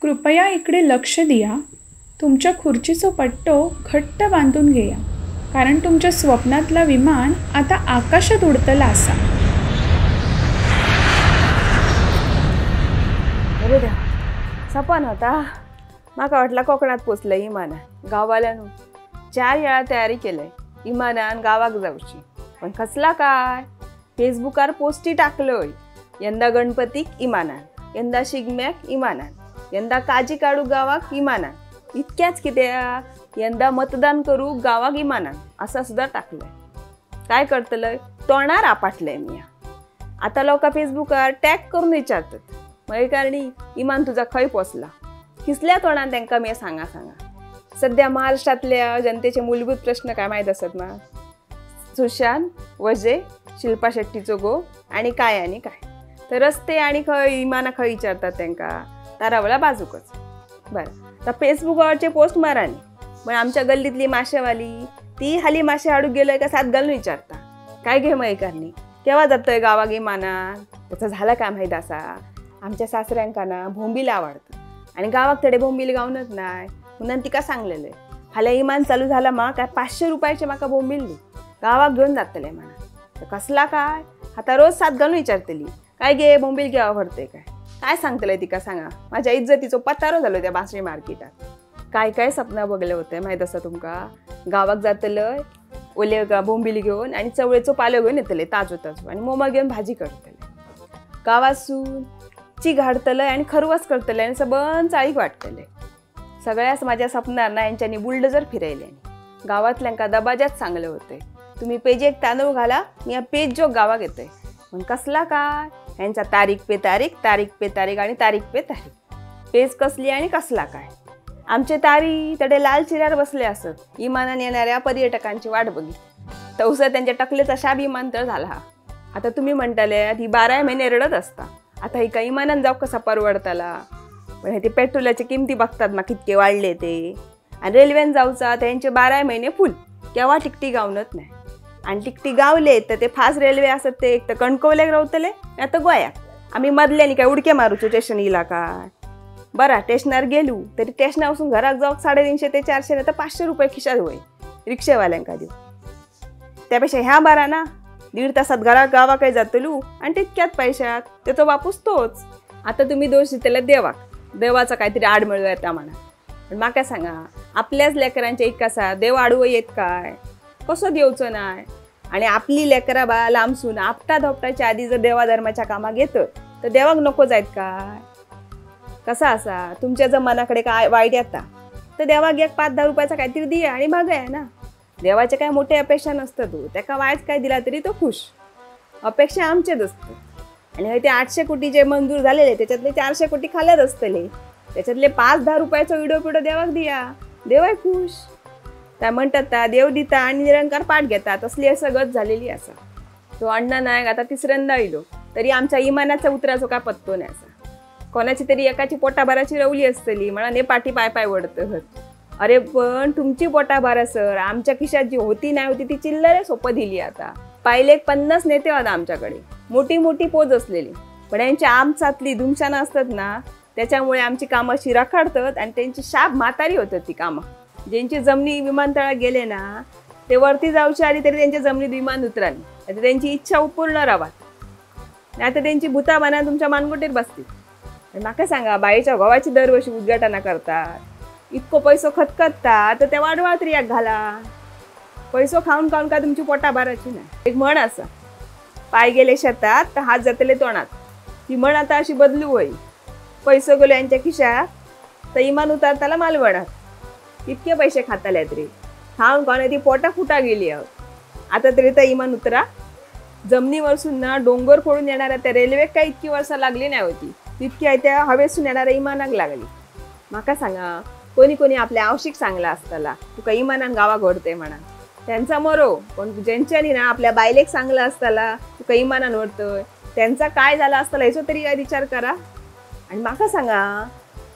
कृपया इकडे लक्ष दिया, तुमच्या खुर्चीचो पट्टो घट्ट बांधून घेया, कारण तुमच्या स्वप्नातला विमान आता आकाशात उडतला आसा। अरे देवा, सपन होता। म्हाका वाटला कोकणात पोचलं इमानान। गांववाल्यानु 4 वेळा तयारी केलंय इमानान गावाक जावची, पण कसला काय फेसबुकार पोस्टी टाकलंय, यंदा गणपतीक इमानान, यंदा शिगम्याक इमानान, यंदा काजी काडू गावाक इमानान, इतक्याच कित्याक यंदा मतदान करू गावाक इमानान असा सुद्धा टाकलंय। काय करतलंय तोंडार आपटलंय मी। आता लोक फेसबुकार टॅग करून विचारतात, मयकारणी इमान तुझा खंय पोचला, किसल्या तोंडान तेंका मी सांगा सांगा। सध्या महाराष्ट्रातल्या जनतेचे मूलभूत प्रश्न काय माहीत असत ना, सुशांत वजे, शिल्पा शेट्टीचो गो आणि काय आणि काय। तर रस्ते आणि खंय इमाना खंय विचारतात तेंका, तारावला बाजूकच। बरं, तर फेसबुकावरचे पोस्ट मारानी, मग आमच्या गल्लीतली माशेवाली ती हाली माशे हाडूक गेलय का सात घालून विचारता, काय घे मयकारणी केव्हा जातय गावाक इमानान। त्याचा झाला काय माहीत असा, आमच्या सासऱ्यांका ना भोंबील आवडतं आणि गावाक थोडे भोंबील गावनच नाही म्हणून तिका सांगलेलं, फाल्यां इमान चालू झाला मा काय 500 रुपयाचे माका बोंबील दी, गावाक घेऊन जातले म्हणा। तर कसला काय आता रोज सात घालून विचारतली, काय गे बोंबील केव्हा भरते काय, काय सांगतले तिका सांगा। माझ्या इज्जतीचो पतारो झालो त्या बासरी मार्केटात। काय काय सपना बघले होते माहीत आसा तुमका, गावाक जातलय ओले बोंबील घेऊन आणि चवळेचो पालो घेऊन येतले ताजो ताजो आणि मोमा घेऊन भाजी करतले, गावासून चीक हाडतलय आणि खरवस करतले आणि सबन चाळीक वाटतले। सगळ्याच माझ्या सपनांना यांच्यानी बुलडोजर फिरयले। गावातल्यांका दबाज्यात सांगले होते, तुम्ही पेजेक तांदूळ घाला मी या पेज जो गावाक येतोय, पण कसला काय यांचा तारीख पे तारीख, तारीख पे तारीख आणि तारीख पे तारीख, पेज कसली आणि कसला काय। आमचे तारी तडे लाल चिऱ्यार बसले असत इमानान येणाऱ्या पर्यटकांची वाट बघित, तवसर त्यांच्या टकलेचा शाब इमानतळ झाला। आता तुम्ही म्हणताले ही 12 महिने रडत असता, आता हिका इमानान जाऊ कसा परवडताला। पण हे ते पेट्रोलाची किमती बघतात ना कितके वाढले ते, आणि रेल्वेन जाऊचा त्यांचे 12 महिने फुल, केव्हा तिकटी गावनत नाही, आणि तिकटी गावले तर ते फास्ट रेल्वे असत ते एक तर कणकवल्याक रावतले नाही तर गोव्याक। आम्ही मदल्यानी काय उडके मारूचो स्टेशन इला काय, बरा स्टेशनार गेलू तरी स्टेशनावसून घराक जावक 350 ते 400 नाही तर 500 रुपये खिशात होय रिक्षेवाल्यांका दिव। त्यापेक्षा ह्या बारा ना 1.5 तासात घराक गावाकडे जातलू आणि तितक्यात पैशात त्याचो बापूस तोच। आता तुम्ही दोष दितले देवाक, देवाचा काहीतरी आडमेळ येता म्हणा, पण म्हाका सांगा आपल्याच लेकरांच्या इतकासा देव आडवो येत काय, कसो देवचो नाय। आणि आपली लेकरा बा लांबसून आपटा धोपटाच्या आधी जर देवा धर्माच्या कामाक येत तर देवाक नको जायत काय। कसा असा तुमच्या जर मनाकडे काय वाईट येता तर देवाक एक 5-10 रुपयाचा काहीतरी दिया आणि भागया ना। देवाच्या काय मोठे अपेक्षा नसतात, तो त्याका वायच काय दिला तरी तो खुश, अपेक्षा आमचेच असतात। आणि ते 800 कोटी जे मंजूर झालेले त्याच्यातले 400 कोटी खाल्यात असतले, त्याच्यातले 5-10 रुपयाचो विडो पिडो देवाक दिया, देवाय खुश। त्या म्हणतात देव दिता आणि निरंकार पाठ घेता, तसली सगळं झालेली असा। तो अण्णा नायक आता तिसऱ्यांदा इलो तरी आमच्या इमानाचा उतराचो काय पत्तो नाही असा। कोणाची तरी एकाची पोटाभराची रवली असतली म्हणून हे पाठी पाय पाय वडत, अरे पण तुमची पोटाभरा सर, आमच्या खिशात जी होती नाही होती ती चिल्लर सोपं दिली। आता पाहिले 50 नेते होता आमच्याकडे, मोठी मोठी पोज असलेली, पण यांच्या आमचातली धुमशाना असतात ना त्याच्यामुळे आमची कामं शिरा काढतात आणि त्यांची शाप म्हातारी होतात ती कामं। ज्यांची जमिनी विमानतळात गेले ना ते वरती जाऊच्या आधी तरी त्यांच्या जमिनीत विमान उतराली, आता त्यांची इच्छा पूर्ण राहात, नाही तर त्यांची भूताबाना तुमच्या मानगुटीत बसतील। म्हाका सांगा बाईच्या घोवाची दरवर्षी उद्घाटना करतात, इतको पैसो खतखतता तर त्या वाडवा तरी एक घाला, पैसो खाऊन खाऊन काय तुमची पोटा भरायची नाही। एक म्हण असा, पाय गेले शेतात तर हात जातले तोंडात, ती म्हण आता अशी बदलू होई, पैसो गेलो यांच्या खिशात तर इमान उतारताला मालवणात, इतके पैसे खाताले तरी खाऊन खाऊन ती पोटा फुटा गेली आहोत। आता तरी तर इमान उतरा, जमिनीवरसून ना डोंगर फोडून येणाऱ्या त्या रेल्वे काय इतकी वर्षा लागली नाही होती तितकी आहे त्या हवेसून येणाऱ्या इमानाक लागली। म्हाका सांगा कोणी कोणी आपल्या आवशीक सांगला असताला तुका इमानान गावाक व्हरतय म्हणा, त्यांचा मरो, पण ज्यांच्यानी ना आपल्या बायलेक सांगला असताला तुका इमानान व्हरतय त्यांचा काय झाला असताला ह्याचो तरी काय विचार करा। आणि म्हाका सांगा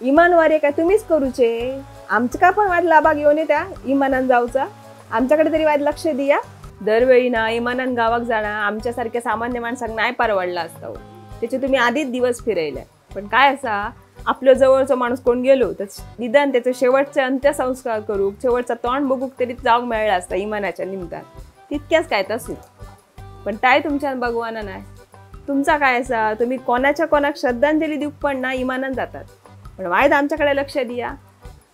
इमान वारे काय तुम्हीच करूचे, आमचं पण वाद लाभाक येऊन त्या इमानान जाऊचा, आमच्याकडे तरी वाद लक्ष दिया। दरवेळी ना इमानान गावाक जाणं आमच्यासारख्या सामान्य माणसाक नाही परवडला असता, त्याचे तुम्ही आधीच दिवस फिरयले। पण काय असा आपलो जवळचो माणूस कोण गेलो तर निदान त्याचो शेवटचे अंत्यसंस्कार करूक, शेवटचा तोंड बघूक तरी जावंक मेळ्ळा आसता इमानाच्या निमतान, तितक्याच काय तर सूख. पण ताय तुमच्यान भगवाना नाही. तुमचा काय असा तुम्ही कोणाच्या कोणाक श्रद्धांजली दिवक पण ना इमानान जातात. पण वायद आमच्याकडे लक्ष दिया.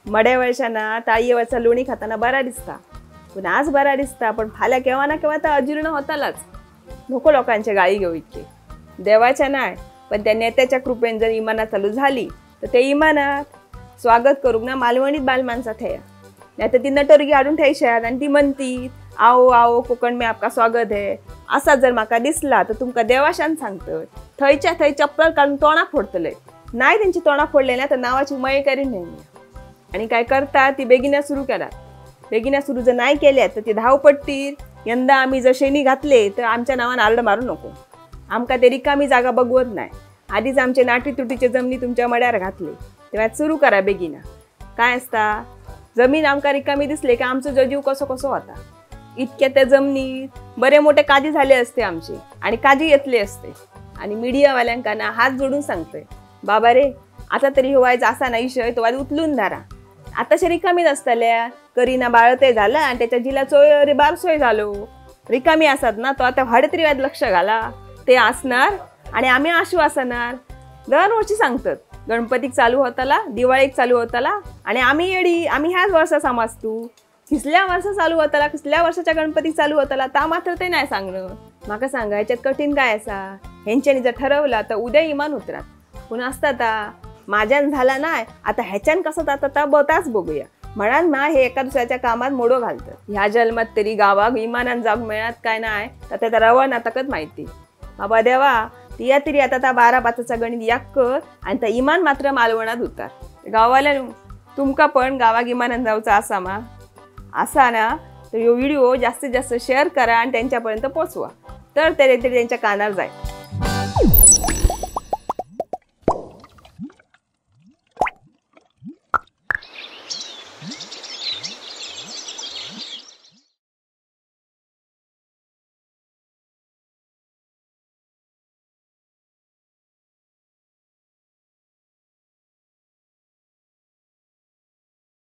मड्या वळशाना ताळयेवरचा लोणी खाताना बरा दिसता, पण आज बरा दिसता पण फाल्यां केव्हा ना केव्हा तर अजीर्ण होतालाच. नको लोकांचे गाळी घेऊ इतके. देवाच्या नाही पण त्या नेत्याच्या कृपेन जर इमानात चालू झाली तर ते इमानात स्वागत करूक ना मालवणीत बालमानसा थेया, नाही तर ती नटोरगी हाडून ठेयशात आणि ती म्हणती आओ आओ कोकण में आपका स्वागत है. असा जर म्हाका दिसला तर तुमकां देवाशान सांगतय थंयच्या थंय चप्पल काडून तोंडाक फोडतले. नाही तेंची तोंडाक फोडले ना तर नावाची मयकारी न्हय. आणि काय करता ती बेगिना सुरू करात. बेगिना सुरू जर नाही केल्या तर ती धावपट्टीर यंदा आम्ही जर शेणी घातले तर आमच्या नावान आरड मारू नको. आमकां ते रिकामी जागा बघवत नाही. आधीच आमचे नाटी तुटीचे जमनी तुमच्या मड्यार घातले तेव्हा सुरू करा बेगिना. काय असता जमीन आमकां रिकामी दिसले की आमचो जो जीव कसो कसो होता. इतक्या त्या जमनीत बरे मोठे काजी झाले असते आमचे आणि काजी येतले असते. आणि मीडियावाल्यांका ना हात जोडून सांगतोय बाबा रे आता तरी हो वायज असा ना इशय तो वाज उचलून धारा. आताशे रिकामीच असतल्या करीना बाळते झाला आणि त्याच्या जिला चोय रे बारसोय झालो. रिकामी असत ना तो आता भाडे तरी वाज लक्ष घाला. ते असणार आणि आम्ही आश्वासणार. दरवर्षी सांगतात गणपतीक चालू होताला, दिवाळीक चालू होताला आणि आम्ही येडी आम्ही ह्याच वर्षा समजतू. किसल्या वर्षा चालू होताला, किसल्या वर्षाच्या गणपतीक चालू होताला ता मात्र ते नाही सांगणं. म्हाका सांगा ह्याच्यात कठीण काय असा. हेंच्यांनी जर ठरवला तर उद्या इमान उतरात. पूण आसता ता माझ्यान झाला नाही आता ह्याच्यान कसं जाता ता बताच बघूया म्हणान मा हे एका दुसऱ्याच्या कामात मोडो घालतात. ह्या जन्मात तरी गावाक इमानान जावंक मेळत काय नाही तर त्या रवा नातकच माहिती. बाबा देवा तिया तरी आता त्या 12-5चा गणित याक कर आणि त्या इमान मात्र मालवणात उतार. गावाला तुमका पण गावाक इमानान जावचा असा मा असा ना तर ह्यो व्हिडिओ जास्तीत जास्त शेअर करा आणि त्यांच्यापर्यंत पोचवा तर ते तरी त्यांच्या कानार जाईल.